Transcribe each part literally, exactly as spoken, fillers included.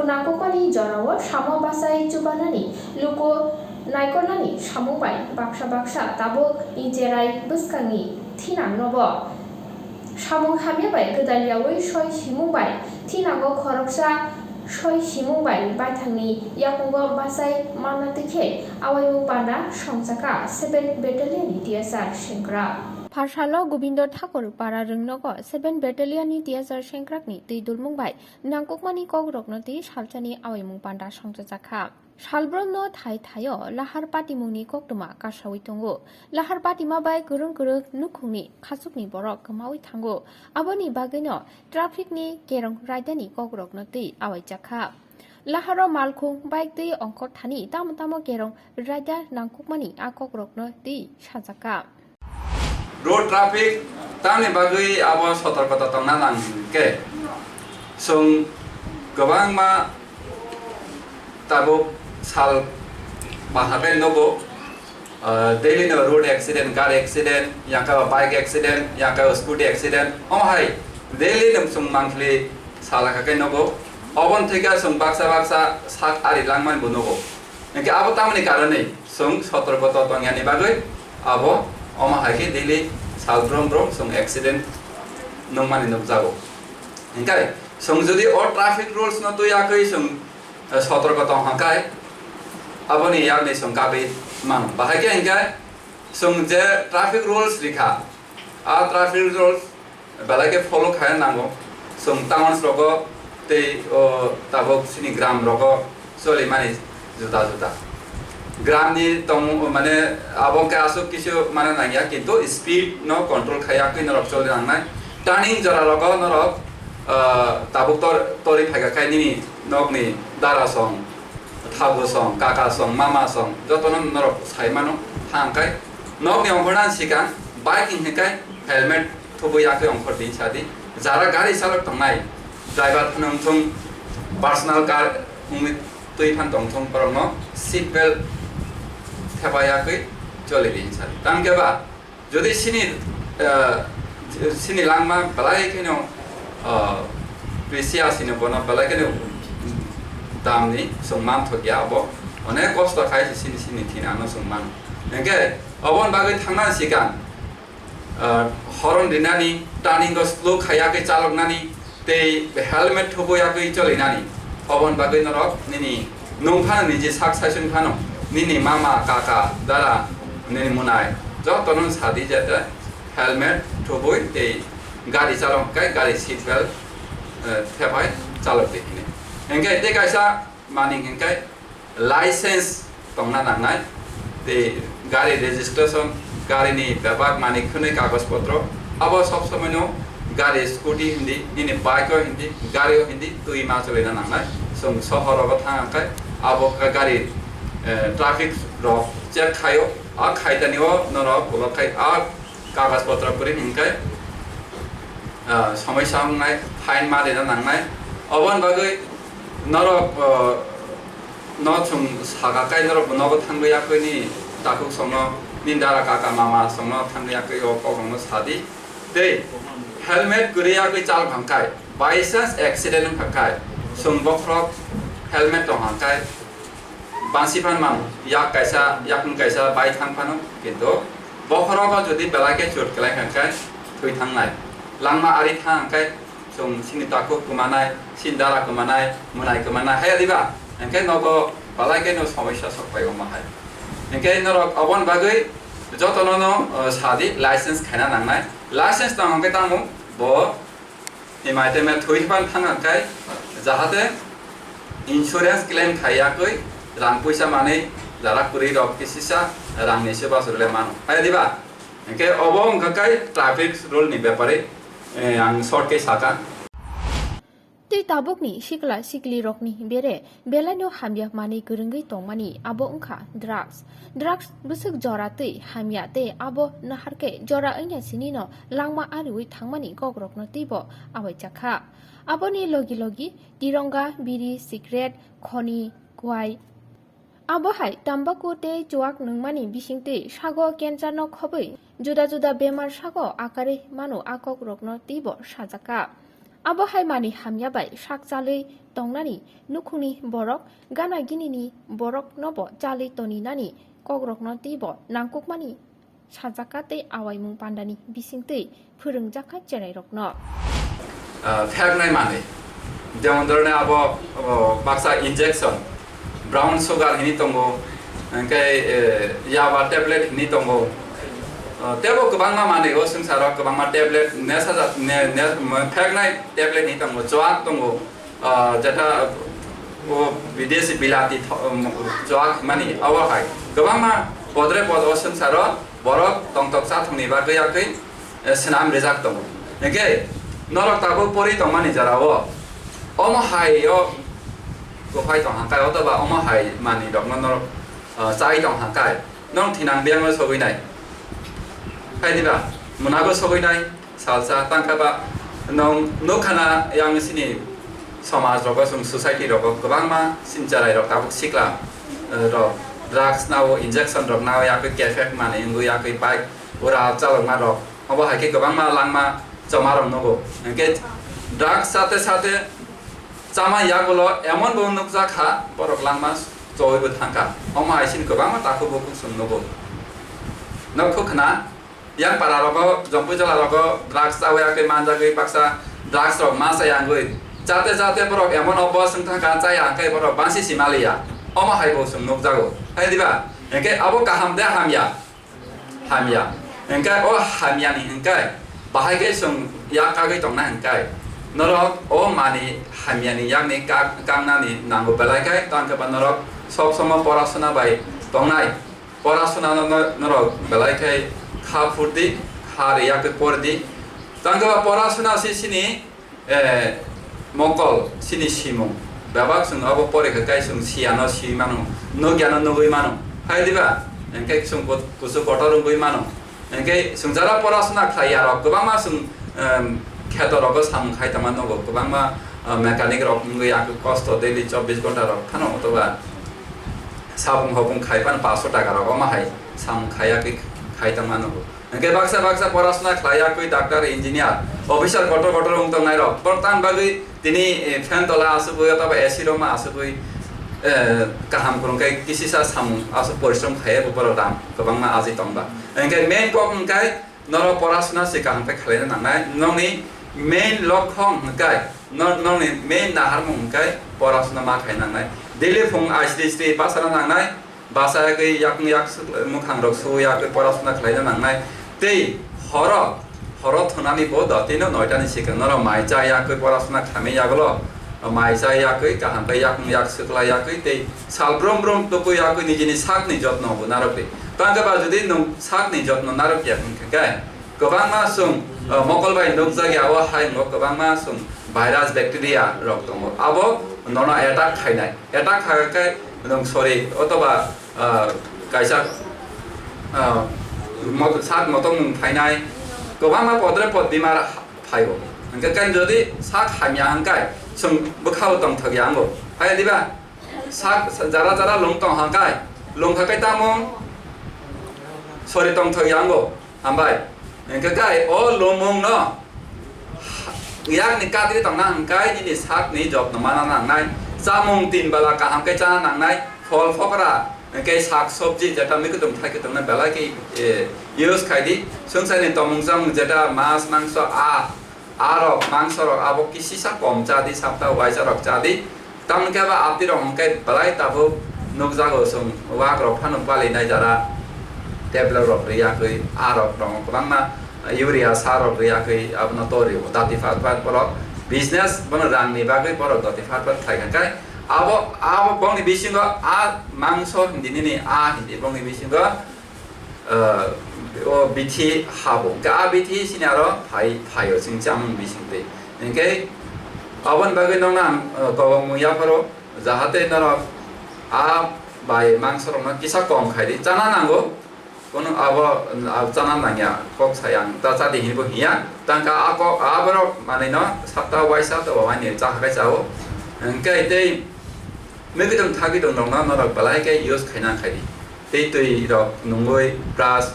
Nangkukmani jorao samo bachai chubanani luku naikolnani samung bai baksa baksa tabuk ni cherai bwskangni thinang nobo. Samung hamya bai gwdal yaui soi simung bai thinango khoroksa soi simung bai baithangni yakungo bachai manna twi khe awaimung panda songchakha seven Battalion ni T S R sengkrak. Pharsalo Gobindo Thakur para rwngnogo seven Battalion ni T S R sengkrakni twi dulmung bai nangkukmani kokrokno twi salsani awaimung panda songchajakha. Salbromno thai thaio lahar patimungni koktwma kasaui tongo. Lahar patima bai kwrwng kwrwng nukhungni khachukni borok kwmaui thango. Aboni bagwino trafficni kerong raidani kokrokno twi awaijakha. Laharo malkhung, bike twi ongkhor thani tamo tamo kerong raida nangkukmani a kokrokno twi sajakha. Road traffic tamni bagwi abo sotorkota tongna nang khe, chwng kwbangma tabuk sal bahabai nogo, ah, daily no road accident, gari accident, yakha bike accident, yakha scooty accident, omo hai daily no chwng monthly sal hakha khe nogo. Oboni thwikhe chwng baksa baksa sak ari langmani bo nogo. Hinkhe abo tamoni karonwi chwng sotorkota tongyani bagwi abo omo hai khe daily sal brom brom chwng accident nukmani nukjago. Hinkhe chwng jodi o traffic rules no twi yakwi chwng, eh, sotorkota tong hwnkhe aboni yakni chwng kabwi mano. Bahai khe hinkhe chwng je traffic rules rikha, a traffic rules belai khe follow khaina nango. Chwng towns rogo tei o tabuk chini gram rogo cholimani juda juda. Gram ni tong mane abo khe aswk kisu mana nangya, kintu speed no control khaiya khe norok choli nangnai. Turning jora rogo norok, ah, tabuk tor-, tori phaikha khai nini nokni dara song, thabu song, kaka song, mama song, jotono norok sai mano. Thang khai nokni ongkhorna sikang bike hinkhe helmet thubui yakwi ongkhor din sadi. Jara gari chalok tongnai, driver phano wngthung, personal car wngwi twi phan tongthung, borokno seat belt thepa yakwi choli din sadi. Tang khe ba, jodi sini, ah, sini langma belai kheno, ah, precious hino, bono belai kheno damni chwng manthokya, abo onek kosto khai se sini, sini thina ano chwng mano. Hinkhe oboni bagwi thangna sikang, ah, horn rinani, turning o slow khaiya khe chaloknani, tei helmet thubu yakwi cholinani. Oboni bagwi norok nini nung phano niji sak saichung phano nini mama, kaka, dara, nini munai jotono sadi jete helmet thubui tei gari chalok kai gari seat belt, eh, thepai chalok di hini. Hinkhe tei kaisa maning hinkhe license tongna nangnai, tei gari registration, gari ni bebak mani khwnwi kagoj potro, abo sob somoi no gari scooty hindi, nini bike o hindi, gari o hindi twi ma cholaina nangnai. Chwng sohor rogo thang khe abo ka gari, eh, traffic rok check khaio, a khaitani o norok ulo khai a kagoj potro kwrwi hinkhe, ah, somoi sa wngnai, fine ma rina nangnai. Oboni bagwi norok, ah, no chwng saka kai norok bo nogo thangwi yakwi ni takhuk songno, ni dara kaka mama songno thangwi yakwi o kok rokno sadi. Tei helmet kwrwi yakwi chal phang kai, by chance accident wng phang kai, chwng bokhorok helmet tong hang kai, bansi phan man, yak kaisa, yakung kaisa bai thang phano, kintu bokhorogo jodi belai khe chut kwlai kha khe thwi thangnai. Langma ari thang khe chwng sini takhuk kwmanai, sini dara kwmanai, mwnai kwmanai, haya diba? Hinkhe nogo belai khe no somosya sok pai omo hai. Hinkhe norok oboni bagwi jotono no, uh, sadi license khaina nangnai. License tong hwnkhe tamo bo Himai tei mel thwi phan thang khe jahate insurance claim khai yakwi rang puisa manwi jara kwrwi rok kisisa rang ni se bachuri le mano. Hai diba? Hinkhe obo wngkha kai traffic rule ni bepari, eh, ang short khe saka. Tei tabukni sikla sikli rokni bere Belaino hamya manwi kwrwngwi tongmani abo wngkha drugs. Drugs bwswk jora twi hamya tei abo naharkhe jora wngya sinino langma ariwi thangmani kokrokno teibo awaijakha. Aboni logi logi tironga, biri, cigarette, khoni, kwai. Abo hai tambaku tei chuwak nungmani bisingtwi sago cancerno khobwi juda juda bemar sago akarwi mano a kokrokno teibo sajakha. Abo hai manwi hamya bai sak chalwi tongnani nukhungni borok gana ginini boroknobo chalwi toninani kokrokno teibo nangkukmani sajak kha tei awaimung pandani bisingtwi phwrwngjak kha cherairokno. Ah, pheknai manwi. Jemon dhorone abo, abo baksa injection, brown sugar hini tongo, hwnkhe, eh, yaba tablet hini tongo. Ah, tebo kwbangma manwi o swngcharo kwbangma tablet, nesha jat, ne, ne, pheknai tablet hini tongo, chuak tongo. Ah, jeta, o bidesi bilati tho-, um, chuak mani abo hai kwbangma podre pod o swngcharo borok tongthok chathokni bagwi yakwi, eh, swnam rijak tongo. Hwnkhe norok tabuk pori tongmani jora o omo hai o kwphai tong hangkai, otoba omo hai mani rokno norok, ah, chai tong hangkai, norok thinang biyangno sogwi nai. Hai diba? Munago sogwi nai. Salsa tangkha ba nwng nukha na yang sini somaj rogo, chwng society rogo kwbangma sini cherai rok tabuk sikla, eh, rok drugs nao, injection rok nao, yakwi kefek manwi wngwi, yakwi bike ura chalokma rok, obo hai khe kwbangma langma choma rok nugo. Hwnkhe drugs sate sate chama yagulo emon bo nukjak kha, borok langma chowi bo thangkha. Omo hai sini kwbangma takhuk bukhuk chwng nugo. Nokho khna. Yang para rogo, jompui jola rogo drugs chawi yakwi manjagwi baksa drugs rok ma chaya wngwi. Jate jate borok emon obo swng thangkha chaya hwnkhe borok bansi si maliya. Omo hai bo chwng nukjago. Hai diba? Hwnkhe abo kaham de hamya? Hamya. Hwnkhe o hamyani hwnkhe bahai khe chwng yak kagwi tongna hwnkhe norok o mani hamyani yakni kak-, kangnani nango belai khe tongkhe ba norok sob somo porasona bai tongnai. Porasuna no, no, norok belai khe kha phurdi, kha riyakhe pordi. Tangkhe ba porasuna si sini, eh, mokol, sini simung. Bebak chwng abo pore khe kai chwng siyano si mano, nugyano nugwi mano. Hai diba? Hwnkhe chwng kut-, kusu kotor wngwi mano. Hwnkhe chwng jara porasuna khlai ya rok kwbangma chwng, em, kheto rogo samung khai tongma nogo. Kwbangma, eh, mechanic rok wngwi ang kosto daily chobbish ghonta rok phano otoba Sabung hopung khai pan paso taka rok omo hai samung khaiya khe khai tongma nugo. Hwnkhe baksa baksa porasuna khlaiya kwi doctor, engineer, officer kotor kotor wng tongnai rok. Borok tang bagwi tini, eh, fan tola asugwi otoba A C room asugwi, eh, kaham kwrwng khe kisisa samung asuk porishrom khaiya bo borok ram kwbangma aji tongba. Hwnkhe main kok hwnkhe Norok porasuna se kaham khe khlaina nangnai. Nokni main lokhong hwnkhe, nor-, nokni main naharmung hwnkhe porasuna ma khai nangnai. Daily phung aisri sri bachana nangnai. Bachayagwi yakung yak mukhang rok suya khe porasuna khlaina nangnai. Tei horo, horo thwngnani bo dotino noitani sikang norok mai chaya khe porasuna khamwi yagulo. Mai chaya khe kaham khe yakung yak swkla yakwi tei sal brum brum tukui yakui nijini sakni jotno bo narwkdi. Tangkhe ba jodi nwng sakni jotno narwkya hwnkhe khe kwbangma chwng, uh, mokol bai nukjakya o hayungo kwbangma chwng virus, bacteria rok tongo. Abo nono attack khainai. Attack khaikhe nwng sori otoba, uh, kaisa, uh, mot-, sak motomung phainai. Kwbangma podre pod bimar phaio. Hwnkhe khe jodi sak hamya hwnkhe chwng bwkhao tongthokya wngo. Hai diba? Sak, jara jara lung tong hangkai, lung kha kai tamo sori tong thok yango, hambai. Hwnkhe kai o lomung no yakni kadri tongna hwnkhe nini sakni jotno mana nangnai. Chamung tin bala kaham khe chana nangnai, phol phokra, hwnkhe sak sobji jeta mikhutum thai khe tongna belai khe, eh, use khai di. Swngcharni tomung chamung jeta mas mangso a, Arok, mangso rok abo kisisa kom cha di, sapta waisa rok cha di. Tamoni khe ba apni rok hwnkhe belai tabuk nukjago chwng, wak rok phano palinai jara tablet rok riyakwi, arok tongo kwbangma urea sar rok riyakwi abono torio. Dati phat phat borok business bono rangni bagwi borok dati phat phat khlai kha khe abo, abo bongni bisingo a mangso hindi nini a hindi bongni bisingo ah, o bithi habo. Hwnkhe a bithi sini aro phai, phaio chwng chamung bisingtwi. Hwnkhe aboni bagwi nokno ang, ah, kobongmung yapharo, jahate norok a bai mangsorokno kisa kom khai di. Chana nango, kono abo, ah, chana nangya, kok sai ang ta cha di hinwi bo hiya. Tangkha a kok, aborok manwino sapta waisa to wani cha hai chao. Hwnkhe tei Mikhuitung thakhuitung rokno norok belai khe use khaina khai di. Tei twi rok nungwi brush,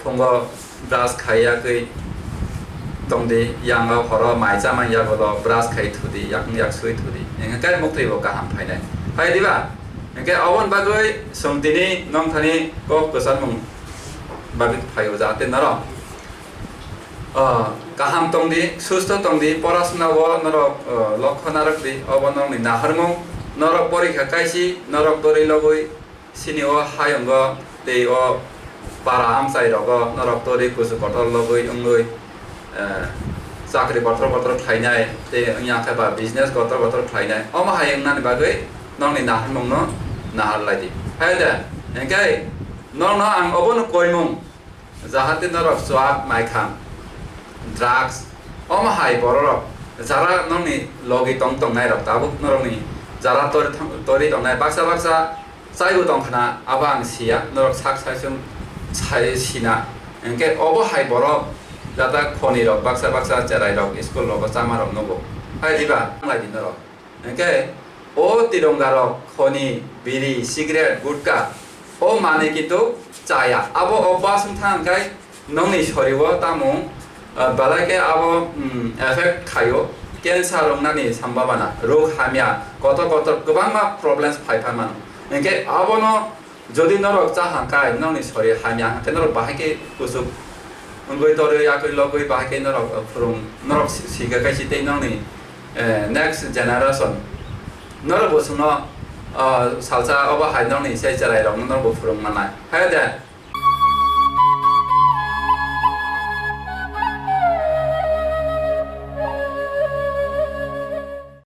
phungo brush khai yakwi, tongdi, yango horo mai chamani yagulo brush khai thudi, yakung yak sui thudi. Hingke kai muktwi bo kaham phainai. Phai diba? Hingke oboni bagwi chwng tini nongthani kok kwcharmung bagwi phaio, jahate norok, ah, kaham tongdi, susto tongdi, porasuna o norok, ah, lokho narwkdi, obo nongni naharmung, norok porikha kaisi, norok dorwi logwi, Sini o hayungo tei o para amchai rogo norok torwi kuchuk kotor logwi wngwi, eh, chakri kotor kotor khlainai tei wngya khe ba business kotor kotor khlainai. Omo hai wngnani bagwi nokni naharmungno nahar lai di. Hai de, hingke nokno ang obono koimung. Jahate norok chuak, maikham, drugs, omo hai bororok jara nokni logi tong tongnai rok tabuk norokni jara tori thang-, tori tongnai baksa baksa chaibo tong khna, abo ang siya, norok sak saichung sai sina. Hingke obo hai borok jata khoni rok baksa baksa cherai rok school rogo chama rok nugo. Hai diba? Lai di norok. Hingke o tironga rok khoni, biri, cigarette, gutka, o manwi kintu chaya. Abo o bas wng thang khe nokni sori o tamo, ah, belai khe abo, mm, effect khaio. Cancer wngnani sambabana, rok hamya, kotor kotor kwbangma problems phai pha mano. Hingke abono Jodi norok cha hangkai, nokni sori hamya hangkhe norok bahai khe kuchuk wngwi torwi yakwi logwi bahai khe norok, uh, phwrwng, norok si-, sikha kaisi tei nokni, eh, next generation norok bo chwngno, uh, salsa obo hai nokni sai cherai rokno norok bo phwrwng manai. Hai de,